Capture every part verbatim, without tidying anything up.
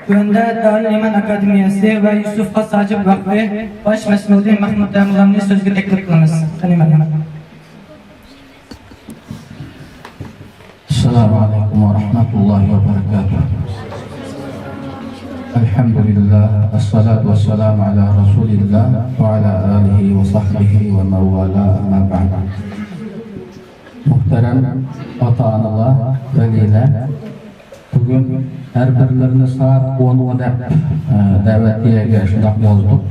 تۆۋەندە دارۇل ئىمان ئاكادېمىيەسى ۋە يۈسۈپ خاس ھاجىپ ۋەقپى باش مەسئۇلى مەھمۇد داموللامنى سۆزگە تەكلىپ قىلىمىز. قېنى، مەرھەمەت. السلام عليكم ورحمة الله وبركاته. الحمد لله، الصلاة والسلام على رسول الله وعلى آله وصحبه ومن والاه، أما بعد. مۇھتەرەم ئاتا-ئانىلار، ۋەلىلەر، بۈگۈن ھەر بىرلىرىنى سائەت ئونغا دەپ، ئە، دەۋەت يەرگە شۇنداق يازدۇق.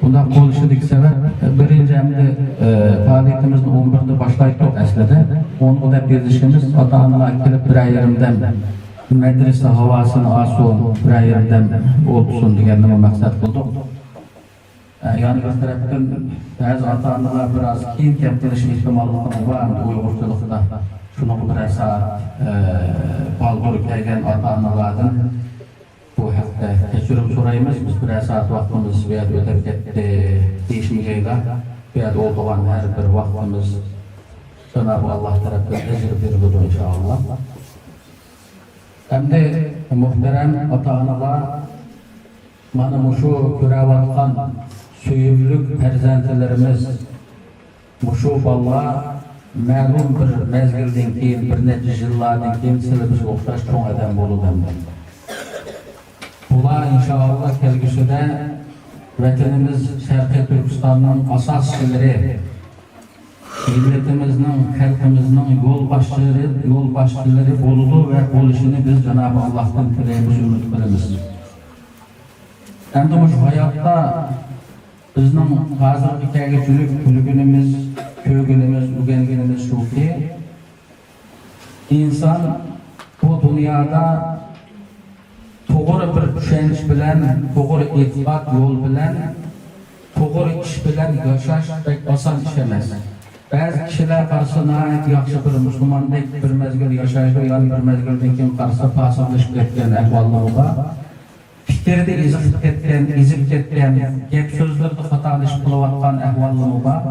بۇنداق بولۇشىدىكى سەۋەب، بىرىنچى، ئەمدى، ئە، پائالىيىتىمىزنى ئون بىردە باشلايتتۇق ئەسلىدە. ئونغا دەپ يېزىشىمىز، ئاتا-ئانىلار كېلىپ بىرەر يېرىم دەم مەدرىسە ھاۋاسىنى ئالسۇن، بىرەر يېرىم دەم ئولتۇرسۇن دېگەننىمۇ مەقسەت قىلدۇق. ئە، يەنە بىر تەرەپتىن، بەزى ئاتا-ئانىلار بىر ئاز كېيىن گەپ قىلىش ئېھتىماللىقىمۇ بار، ئەمدى ئۇيغۇرچىلىقتا شۇنىڭغا بىرەر سائەت، ئە، بالدۇر كەلگەن ئاتا-ئانىلاردىن بۇ ھەقتە كەچۈرۈم سورايمىز. بىز بىرەر سائەت ۋاقتىمىز بۇ يەردە ئۆتۈپ كەتتى دېيىشمىگەيلا، بۇ يەردە ئولتۇرغان ھەر بىر ۋاقتىمىز جانابى ئاللا تەرەپتىن ئەجىر بېرىلىدۇ، ئىنشائاللا. ئەمدى مۇھتەرەم ئاتا-ئانىلار، مانا مۇشۇ كۆرەۋاتقان سۆيۈملۈك پەرزەنتلىرىمىز، مۇشۇ بالىلار مەلۇم بىر مەزگىلدىن كېيىن، بىر نەچچە يىللاردىن كېيىن سىلە بىزگە ئوخشاش چوڭ ئادەم بولىدۇ ئەمدى. بۇلار ئىنشائاللا كەلگۈسىدە ۋەتىنىمىز شەرقىي تۈركىستاننىڭ ئاساسچىلىرى، مىللىتىمىزنىڭ، خەلقىمىزنىڭ يولباشچىلىرى، يولباشچىلىرى بولىدۇ ۋە بولۇشىنى بىز جانابى ئاللاھتىن تىلەيمىز، ئۈمىد قىلىمىز. ئەمدى مۇشۇ ھاياتتا بىزنىڭ ھازىرغا كەلگۈچىلىك بىلگىنىمىز، كۆرگىنىمىز، ئۆگەنگىنىمىز شۇكى، ئىنسان بۇ دۇنيادا توغرا بىر چۈشەنچە بىلەن، توغرا ئېتىقاد يول بىلەن، توغرا ئىش بىلەن ياشاش بەك ئاسان ئىش ئەمەس. بەزى كىشىلەر قارىسا ناھايىتى ياخشى بىر مۇسۇلماندەك بىر مەزگىل ياشايدۇ، يەنە بىر مەزگىلدىن كېيىن قارىسا پاسىقلىشىپ كەتكەن ئەھۋاللىرى بار. پىكىردە ئېزىپ كەتكەن، ئېزىپ كەتكەن، گەپ سۆزلىرىدە خاتالىشىپ قېلىۋاتقان ئەھۋاللىرىمۇ بار.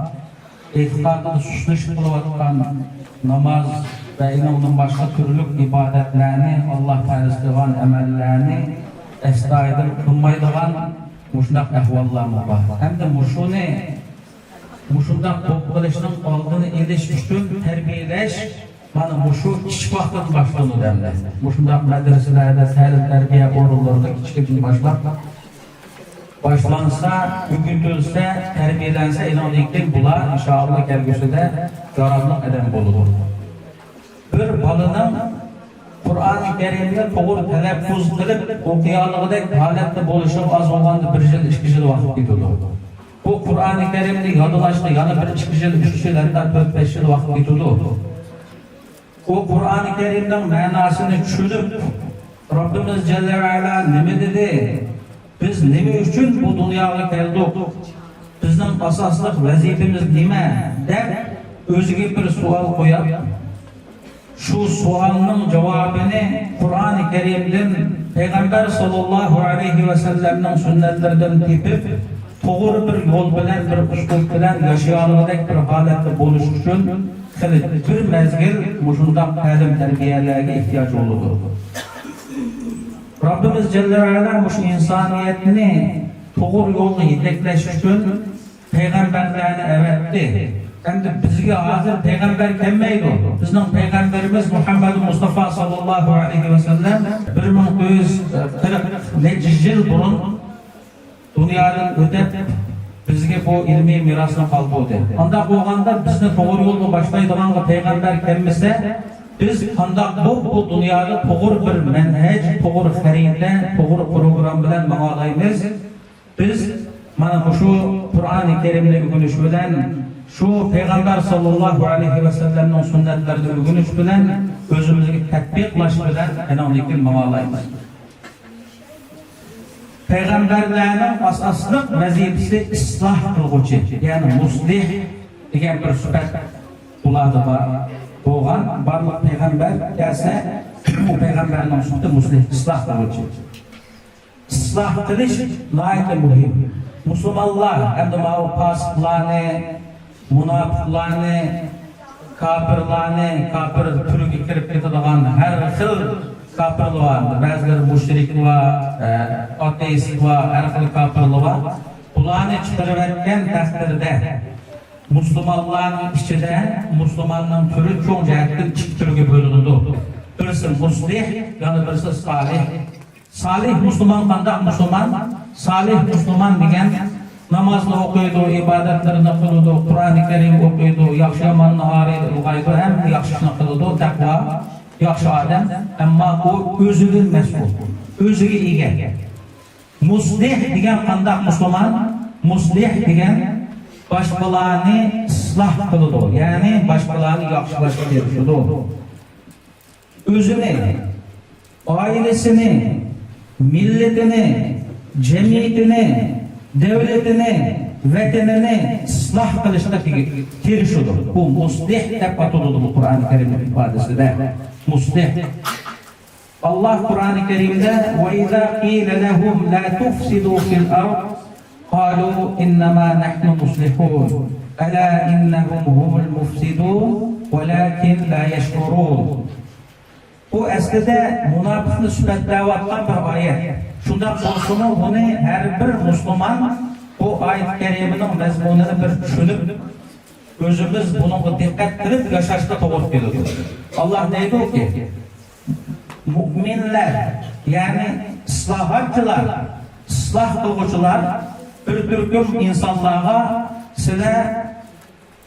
ئېتىقادىدا سۇسلىشىپ قېلىۋاتقان ناماز ۋە ئۇنىڭدىن باشقا تۈرلۈك ئىبادەتلەرنى، ئاللا پەرز قىلغان ئەمەللەرنى ئەستايىدىل قىلمايدىغان مۇشۇنداق ئەھۋاللارمۇ بار. ھەمدە مۇشۇنى، مۇشۇنداق بولۇپ قېلىشنىڭ ئالدىنى ئېلىش ئۈچۈن تەربىيەلەش مانا مۇشۇ كىچىك ۋاقىتتىن باشلىنىدۇ ئەمدى. مۇشۇنداق مەدرىسىلەردە، تەلىم-تەربىيە ئورۇنلىرىدا كىچىكىدىن باشلاپ باشلانسا، ئۆگىتىلسە، تەربىيەلەنسە، ئېنىڭدىن كېيىن بۇلار ئىنشائاللا كەلگۈسىدە ياراملىق ئادەم بولىدۇ. بىر بالىنىڭ قۇرئانى كەرىمنى توغرا تەلەپپۇز قىلىپ ئوقۇيالىغۇدەك ھالەتتە بولۇشىغا ئاز بولغاندا بىر يىل، ئىككى يىل ۋاقىت كېتىدۇ. بۇ قۇرئانى كەرىمنى يادلاشقا يەنە بىر ئىككى يىل، ئۈچ يىل، ھەتتا تۆت، بەش يىل ۋاقىت كېتىدۇ. ئۇ قۇرئانى كەرىمنىڭ مەناسىنى چۈشىنىپ، رەببىمىز جەللە ۋە ئەلا نېمە دېدى؟ بىز نېمە ئۈچۈن بۇ دۇنياغا كەلدۇق؟ بىزنىڭ ئاساسلىق ۋەزىپىمىز نېمە؟ دەپ ئۆزىگە بىر سوئال قويۇپ، شۇ سوئالنىڭ جاۋابىنى قۇرئانى كەرىمدىن، پەيغەمبەر ساللاللاھۇ ئەلەيھى ۋەسەللەمنىڭ سۈننەتلىرىدىن تېپىپ، توغرا بىر يول بىلەن، بىر ئۇسلۇب بىلەن ياشىيالىغۇدەك بىر ھالەتتە بولۇش ئۈچۈن خېلى بىر مەزگىل مۇشۇنداق تەلىم-تەربىيەلەرگە ئېھتىياج بولىدۇ. رەببىمىز جەللە ۋە ئەلا مۇشۇ ئىنسانىيەتنى توغرا يولغا يېتەكلەش ئۈچۈن پەيغەمبەرلەرنى ئەۋەتتى. ئەمدى بىزگە ھازىر پەيغەمبەر كەلمەيدۇ. بىزنىڭ پەيغەمبىرىمىز مۇھەممەد مۇستافا ساللاللاھۇ ئەلەيھى ۋەسەللەم بىر مىڭ تۆت يۈز قىرىق نەچچە يىل بۇرۇن دۇنيادىن ئۆتۈپ، بىزگە بۇ ئىلمىي مىراسنى قالدۇردى. ئانداق بولغاندا، بىزنى توغرا يولغا باشلايدىغانغا پەيغەمبەر كەلمىسە، بىز قانداق بولۇپ بۇ دۇنيادا توغرا بىر مەنھەج، توغرا خەرىتە، توغرا پروگرامما بىلەن ماڭالايمىز؟ بىز مانا مۇشۇ قۇرئانى كەرىمنى ئۆگىنىش بىلەن، شۇ پەيغەمبەر ساللاللاھۇ ئەلەيھى ۋەسەللەمنىڭ سۈننەتلىرىنى ئۆگىنىش بىلەن، ئۆزىمىزگە تەتبىقلاش بىلەن ئېنىڭدىن كېيىن ماڭالايمىز. پەيغەمبەرلەرنىڭ ئاساسلىق ۋەزىپىسى ئىسلاھ قىلغۇچى، يەنى مۇسلىھ دېگەن بىر سۈپەت ئۇلاردا بار بولغان. بارلىق پەيغەمبەر كەلسە، ئۇ پەيغەمبەرنىڭ سۈپىتى مۇسلىھ، ئىسلاھ قىلغۇچى. ئىسلاھ قىلىش ناھايىتى مۇھىم. مۇسۇلمانلار ئەمدى ماۋۇ پاسىقلارنى، مۇناپىقلارنى، كاپىرلارنى، كاپىر تۈرىگە كىرىپ كېتىدىغان ھەر خىل كاپىرلار بار. بەزىلىرى مۇشرىك ۋە، ئە، ئاتېئىست ۋە ھەر خىل كاپىرلار بار. بۇلارنى چىقىرىۋەتكەن تەقدىردە، مۇسۇلمانلارنىڭ ئىچىدە مۇسۇلماننىڭ تۈرى چوڭ جەھەتتىن ئىككى تۈرگە بۆلۈنىدۇ. بىرسى مۇسلىھ، يەنە بىرسى سالىھ. سالىھ مۇسۇلمان قانداق مۇسۇلمان؟ سالىھ مۇسۇلمان دېگەن نامازنى ئوقۇيدۇ، ئىبادەتلىرىنى قىلىدۇ، قۇرئانى كەرىم ئوقۇيدۇ، ياخشى ياماننى ئايرىيدۇ، ئىلغايدۇ، ھەممە ياخشى ئىشنى قىلىدۇ، تەقۋا، ياخشى ئادەم. ئەمما ئۇ ئۆزىدىن مەسئۇل، ئۆزىگە ئىگە. مۇسلىھ دېگەن قانداق مۇسۇلمان؟ مۇسلىھ دېگەن باشقىلارنى ئىسلاھ قىلىدۇ، يەنى باشقىلارنى ياخشىلاشقا تىرىشىدۇ. ئۆزىنى، ئائىلىسىنى، مىللىتىنى، جەمئىيىتىنى، دۆلىتىنى، ۋەتىنىنى ئىسلاھ قىلىشقا تىرىشىدۇ. بۇ مۇسلىھ دەپ ئاتىلىدۇ بۇ قۇرئانى كەرىمنىڭ ئىپادىسىدە. مۇسلىھ. ئاللاھ قۇرئانى كەرىمدە، وَإِذَا قِيلَ لَهُمْ لَا تُفْسِدُوا فِي الْأَرْضِ قَالُوا إِنَّمَا نَحْنُ مُصْلِحُونَ أَلَا إِنَّهُمْ هُمُ الْمُفْسِدُونَ وَلَكِنْ لَا يَشْعُرُونَ. بۇ ئەسلىدە مۇناپىقنى سۈپەتلەۋاتقان بىر ئايەت. شۇنداق بولسىمۇ، بۇنى ھەر بىر مۇسۇلمان بۇ ئايەت كەرىمىنىڭ مەزمۇنىنى بىر چۈشىنىپ، ئۆزىمىز بۇنىڭغا دىققەت قىلىپ ياشاشقا توغرا كېلىدۇ. ئاللاھ دەيدۇكى، مۇئمىنلەر، يەنى ئىسلاھاتچىلار، ئىسلاھ قىلغۇچىلار بىر تۈركۈم ئىنسانلارغا، سىلەر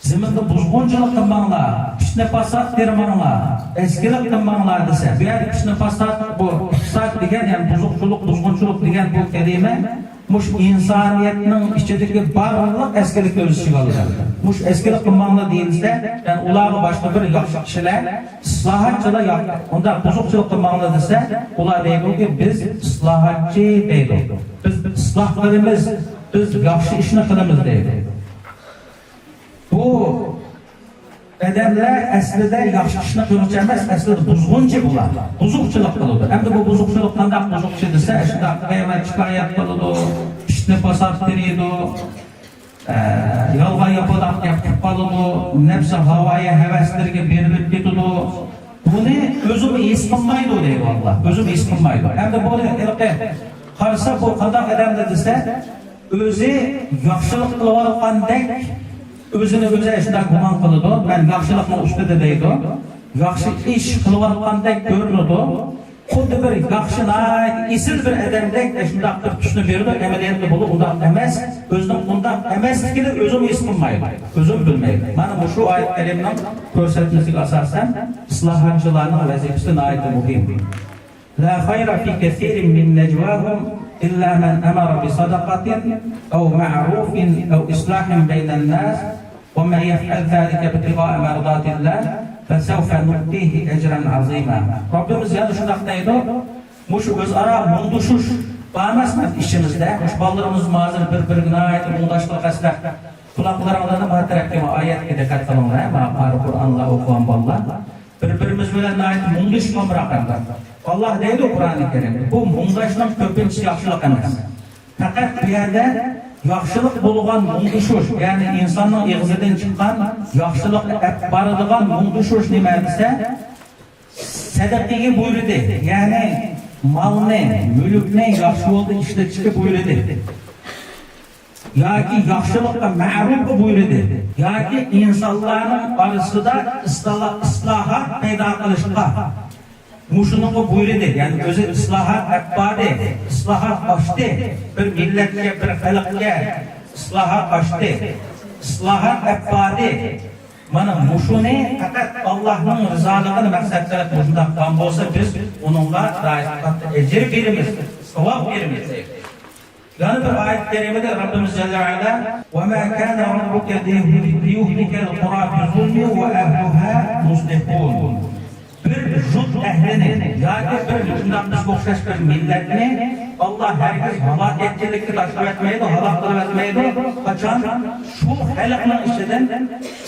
زېمىندا بۇزغۇنچىلىق قىلماڭلار، پىتنە-پاسات تېرىماڭلار، ئەسكىلىك قىلماڭلار دېسە، بۇ يەردە پىتنە-پاسات، بۇ ئىپساد دېگەن، يەنى بۇزۇقچىلىق، بۇزغۇنچىلىق دېگەن بۇ كەلىمە مۇشۇ ئىنسانىيەتنىڭ ئىچىدىكى بارلىق ئەسكىلىكنى ئۆز ئىچىگە ئالىدۇ. مۇشۇ ئەسكىلىك قىلماڭلار دېيىلسە، يەنى ئۇلارغا باشقا بىر ياخشى كىشىلەر، ئىسلاھاتچىلار ياخشى، ئۇنداق بۇزۇقچىلىق قىلماڭلار دېسە، ئۇلار دەيدۇكى، بىز ئىسلاھاتچى دەيدۇ. بىز ئىسلاھ قىلىمىز، بىز ياخشى ئىشنى قىلىمىز دەيدۇ. بۇ ئادەملەر ئەسلىدە ياخشى ئىشنى قىلغۇچى ئەمەس، ئەسلىدە بۇزغۇنچى بۇلار. بۇزۇقچىلىق قىلىدۇ. ئەمدى بۇ بۇزۇقچىلىق قانداق بۇزۇقچى دېسە، شۇنداق غىيبەت، شىكايەت قىلىدۇ، پىتنە-پاسات تېرىيدۇ، ئە، يالغان-ياپىلاق گەپ قىلىپ قالىدۇ، نەپسى ھاۋايى ھەۋەسلىرىگە بېرىلىپ كېتىدۇ. بۇنى ئۆزىمۇ ھېس قىلمايدۇ دەيدۇ ئاللاھ. ئۆزىمۇ ھېس قىلمايدۇ. ئەمدى بۇنى ھېلىقى قارىسا، بۇ قانداق ئادەمدۇر دېسە، ئۆزى ياخشىلىق قىلىۋاتقاندەك ئۆزىنى ئۆزى شۇنداق گۇمان قىلىدۇ، مەن ياخشىلىقنىڭ ئۈستىدە دەيدۇ، ياخشى ئىش قىلىۋاتقاندەك كۆرۈنىدۇ، خۇددى بىر ياخشى، ناھايىتى ئېسىل بىر ئادەمدەك شۇنداق بىر تۈسنى بېرىدۇ، ئەمەلىيەتتە بۇ ئۇنداق ئەمەس، ئۆزىنىڭ ئۇنداق ئەمەسلىكىنى ئۆزىمۇ ھېس قىلمايدۇ، ئۆزىمۇ بىلمەيدۇ. مانا مۇشۇ ئايەت كەرىمنىڭ كۆرسەتمىسىگە ئاساسەن، ئىسلاھاتچىلارنىڭ ۋەزىپىسى ناھايىتى مۇھىم. لا خير في كثير من نجواهم إلا من أمر بصدقة أو معروف أو إصلاح بين الناس ومن يفعل ذلك ابتغاء مرضات الله فسوف نؤتيه أجرا عظيما. رەببىمىز يەنە شۇنداق دەيدۇ، مۇشۇ ئۆزئارا مۇڭدىشىش بار ئەمەسمۇ ئىچىمىزدە؟ مۇشۇ بالىلىرىمىز ھازىر بىر-بىرىگە ناھايىتى مۇڭداشلىق ئەسلەپ، قۇلاقلىرىڭلارنى ما تەرەپكە، ما ئايەتكە دىققەت قىلىڭلار، ما قارى قۇرئانلار ئوقۇغان بالىلار. بىر-بىرىمىز بىلەن ناھايىتى مۇڭدىشىپ ئامراق ئەمدى. ئاللاھ دەيدۇ قۇرئانى كەرىمدە، بۇ مۇڭداشنىڭ كۆپىنچىسى ياخشىلىق ئەمەس. پەقەت بۇ يەردە ياخشىلىق بولغان مۇڭدىشىش، يەنى ئىنساننىڭ ئېغىزىدىن چىققان ياخشىلىقنى ئەپ بارىدىغان مۇڭدىشىش نېمە دېسە، سەدىقىگە بۇيرۇدى، يەنى مالنى، مۈلۈكنى ياخشى يولدا ئىشلىتىشكە بۇيرۇدى. ياكى ياخشىلىققا، مەرۇپقا بۇيرۇدى، ياكى ئىنسانلارنىڭ ئارىسىدا ئىسلا-، ئىسلاھات پەيدا قىلىشقا، مۇشۇنىڭغا بۇيرۇدى. يەنى ئۆزى ئىسلاھات ئەپ باردى، ئىسلاھات ئاچتى، بىر مىللەتكە، بىر خەلققە ئىسلاھات ئاچتى، ئىسلاھات ئەپ باردى. مانا مۇشۇنى پەقەت ئاللاھنىڭ رىزالىقىنى مەقسەت قىلىپ مۇشۇنداق قىلغان بولسا، بىز ئۇنىڭغا ناھايىتى كاتتا ئەجىر بېرىمىز، ساۋاب بېرىمىز دەيدۇ. يەنە بىر ئايەت كەرىمىدە رەببىمىز جەللە ۋە ئەلا، وَمَا كَانَ رَبُّكَ لِيُهْلِكَ الْقُرَىٰ بِظُلْمٍ وَأَهْلُهَا مُصْلِحُونَ. بىر يۇرت ئەھلىنى ياكى بىر شۇنداق بىزگە ئوخشاش بىر مىللەتنى ئاللاھ ھەرگىز ھالاكەتچىلىككە تاشلىۋەتمەيدۇ، ھالاك قىلىۋەتمەيدۇ. قاچان شۇ خەلقنىڭ ئىچىدىن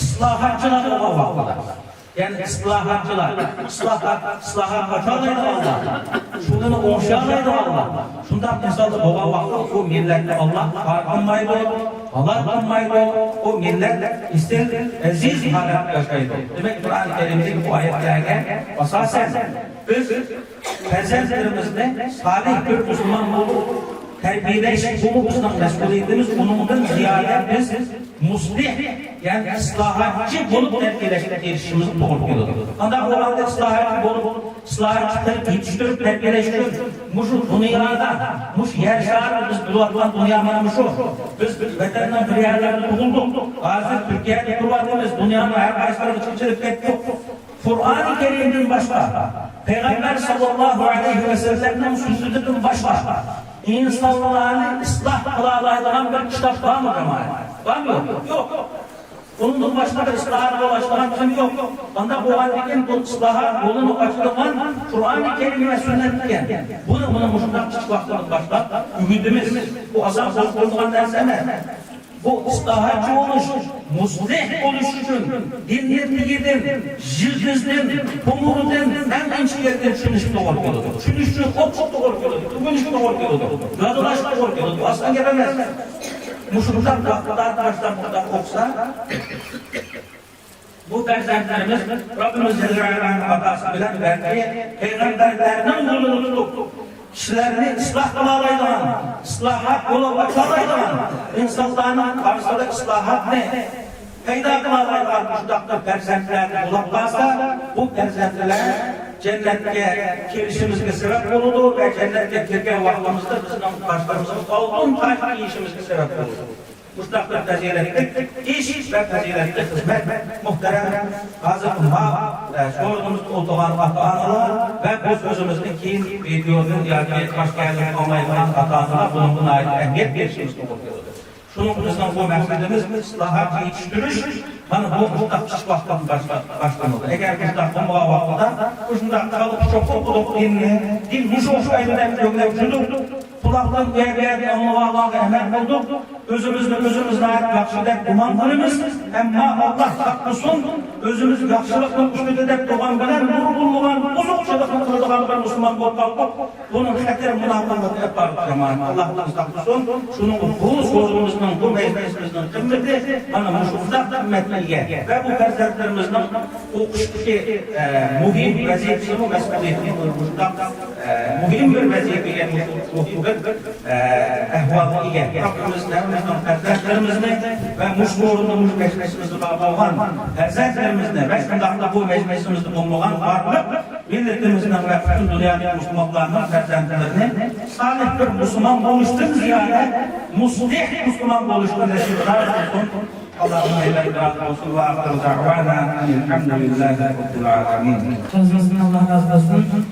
ئىسلاھاتچىلار بولغان ۋاقتىدا. يەنى ئىسلاھاتچىلار، ئىسلاھات، ئىسلاھات ئاچالايدىغانلار، شۇلارنى ئوڭشىيالايدىغانلار، شۇنداق ئىنسانلار بولغان ۋاقىتتا ئۇ مىللەتنى ئاللاھ خار قىلمايدۇ، ھالاك قىلمايدۇ، ئۇ مىللەت ئېسىل، ئەزىز ھالەتتە ياشايدۇ. دېمەك، قۇرئانى كەرىمدىكى بۇ ئايەتلەرگە ئاساسەن، بىز پەرزەنتلىرىمىزنى سالىھ بىر مۇسۇلمان بولۇپ تەربىيەلەش، بۇمۇ بىزنىڭ مەسئۇلىيىتىمىز. ئۇنىڭدىن زىيادە بىز مۇسلىھ، يەنى ئىسلاھاتچى بولۇپ تەربىيەلەشكە تىرىشىشىمىز توغرا كېلىدۇ. ئانداق بولغاندا ئىسلاھاتچى بولۇپ، ئىسلاھاتچى قىلىپ يېتىشتۈرۈپ تەربىيەلەش ئۈچۈن مۇشۇ دۇنيادا، مۇشۇ يەر شارىدا بىز بولۇۋاتقان دۇنيا مانا مۇشۇ. بىز ۋەتەننىڭ بىر يەرلىرىدە تۇغۇلدۇق. ھازىر تۈركىيەدە تۇرۇۋاتىمىز. دۇنيانىڭ ھەر قايسى تەرىپىگە چېچىلىپ كەتتۇق. قۇرئانى كەرىمدىن باشقا، پەيغەمبەر ساللاللاھۇ ئەلەيھى ۋەسەللەمنىڭ سۈننىتىدىن باشقا ئىنسانلارنى ئىسلاھ قىلالايدىغان بىر كىتاب بارمۇ، جامائەت؟ بارمۇ؟ يوق. ئۇنىڭدىن باشقا بىر ئىسلاھات بولۇشىدىغان بىزنىڭ يوق. ئانداق بولغاندىكىن بۇ ئىسلاھات يولىنى ئاچىدىغان قۇرئانى كەرىم ۋە سۈننەت ئىكەن. بۇنى، بۇنى مۇشۇنداق كىچىك ۋاقتىدىن باشلاپ ئۆگىتىمىز. بۇ ئاسان بولۇپ بولىدىغان نەرسە ئەمەس. بۇ ئىسلاھاتچى بولۇش، مۇسلىھ بولۇش ئۈچۈن دىننى تېگىدىن، يىلتىزىدىن، تومۇرىدىن، ئەڭ ئىنچىكە يەردىن چۈشىنىش توغرا كېلىدۇ. چۈشىنىش ئۈچۈن ئوقۇش توغرا كېلىدۇ، ئۆگىنىش توغرا كېلىدۇ، دادىلاش توغرا كېلىدۇ. ئاسان گەپ ئەمەس. مۇشۇنداق ۋاقىتلاردا باشلاپ مۇنداق ئوقۇسا، بۇ پەرزەنتلىرىمىز رەببىمىز جەللە ۋە ئەلانىڭ ئاتاسى بىلەن بەلكى پەيغەمبەرلەرنىڭ يولىنى تۇتۇپ، كىشىلەرنى ئىسلاھ قىلالايدىغان، ئىسلاھات يولىغا ئاچالايدىغان، ئىنسانلارنىڭ ئارىسىدا ئىسلاھاتنى پەيدا قىلالايدىغان مۇشۇنداق بىر پەرزەنتلەر بولۇپ قالسا، بۇ پەرزەنتلەر جەننەتكە كىرىشىمىزگە سەۋەب بولىدۇ ۋە جەننەتكە كىرگەن ۋاقتىمىزدا بىزنىڭ باشلىرىمىزغا ئالتۇن تاج كىيىشىمىزگە سەۋەب بولىدۇ. مۇشۇنداق بىر پەزىلەتلىك ئىش ۋە پەزىلەتلىك خىزمەت. مۇھتەرەم ھازىر ما، ئە، سورۇنىمىزدا ئولتۇرغان ئاتا-ئانىلار ۋە بۇ سۆزىمىزنى كېيىن ۋىدېودىن ياكى باشقا يەردىن ئاڭلايدىغان ئاتا-ئانىلار بۇنىڭغا ناھايىتى ئەھمىيەت بېرىشىمىز توغرا كېلىدۇ. شۇنىڭ بىزنىڭ بۇ مەقسىتىمىز ئىسلاھاتنى يېتىشتۈرۈش، مانا بۇ مۇشۇنداق كىچىك ۋاقىتتىن باشلاپ باشلىنىدۇ. ئەگەر مۇشۇنداق بولمىغان ۋاقىتتا مۇشۇنداق چالىپ چوقۇپ قىلىپ دىننى، دىن مۇشۇ ئوخشايدۇ دەپ كۆڭلەپ يۈردۇق. قۇلاقتىن بۇ يەر، بۇ يەردىن ئاڭلىغانلارغا ئەمەل قىلدۇق. ئۆزىمىزنى ئۆزىمىز ناھايىتى ياخشى دەپ گۇمان قىلىمىز. ئەمما ئاللاھ ساقلىسۇن، ئۆزىمىز ياخشىلىقنىڭ ئۈستىدە دەپ تۇرغان بىلەن نۇرغۇنلىغان بۇزۇقچىلىقنى قىلىدىغان بىر مۇسۇلمان بولۇپ قالدۇق. بۇنىڭ خەتىرى مۇناپىقلىق ئەپ بارىدۇ، جامائەت. ئاللاھ بىزنى ساقلىسۇن. شۇنىڭ بۇ سورۇنىمىزنىڭ، بۇ مەجلىسىمىزنىڭ قىممىتى مانا مۇشۇنداق قىممەتكە ئىگە. ۋە بۇ پەرزەنتلىرىمىزنىڭ ئوقۇشتىكى، ئە، مۇھىم ۋەزىپىسىمۇ، مەسئۇلىيىتىمۇ مۇشۇنداق، ئە، مۇھىم بىر ۋەزىپىگە، مۇھىم بىر، ئە، ئەھۋالغا ئىگە. رەببىمىز ھەممىمىزنىڭ پەرزەنتلىرىمىزنى ۋە مۇشۇ ئورۇندا، مۇشۇ مەجلىسىمىزدە بار بولغان پەرزەنتلىرىمىزنى ۋە شۇنداقلا بۇ مەجلىسىمىزدە بولمىغان بارلىق مىللىتىمىزنىڭ ۋە پۈتۈن دۇنيادىكى مۇسۇلمانلارنىڭ پەرزەنتلىرىنى سالىھ بىر مۇسۇلمان بولۇشتىن زىيادە، مۇسلىھ مۇسۇلمان بولۇشقا نەسىبدار قىلسۇن. ئاللاھ ھەممەيلەنگە رازى بولسۇن. ۋە ئاخىرۇ دەئۋانا ئەنىل ھەمدۇلىللاھى رەببىل ئالەمىن. سۆزىڭىزدىن ئاللاھ رازى بولسۇن.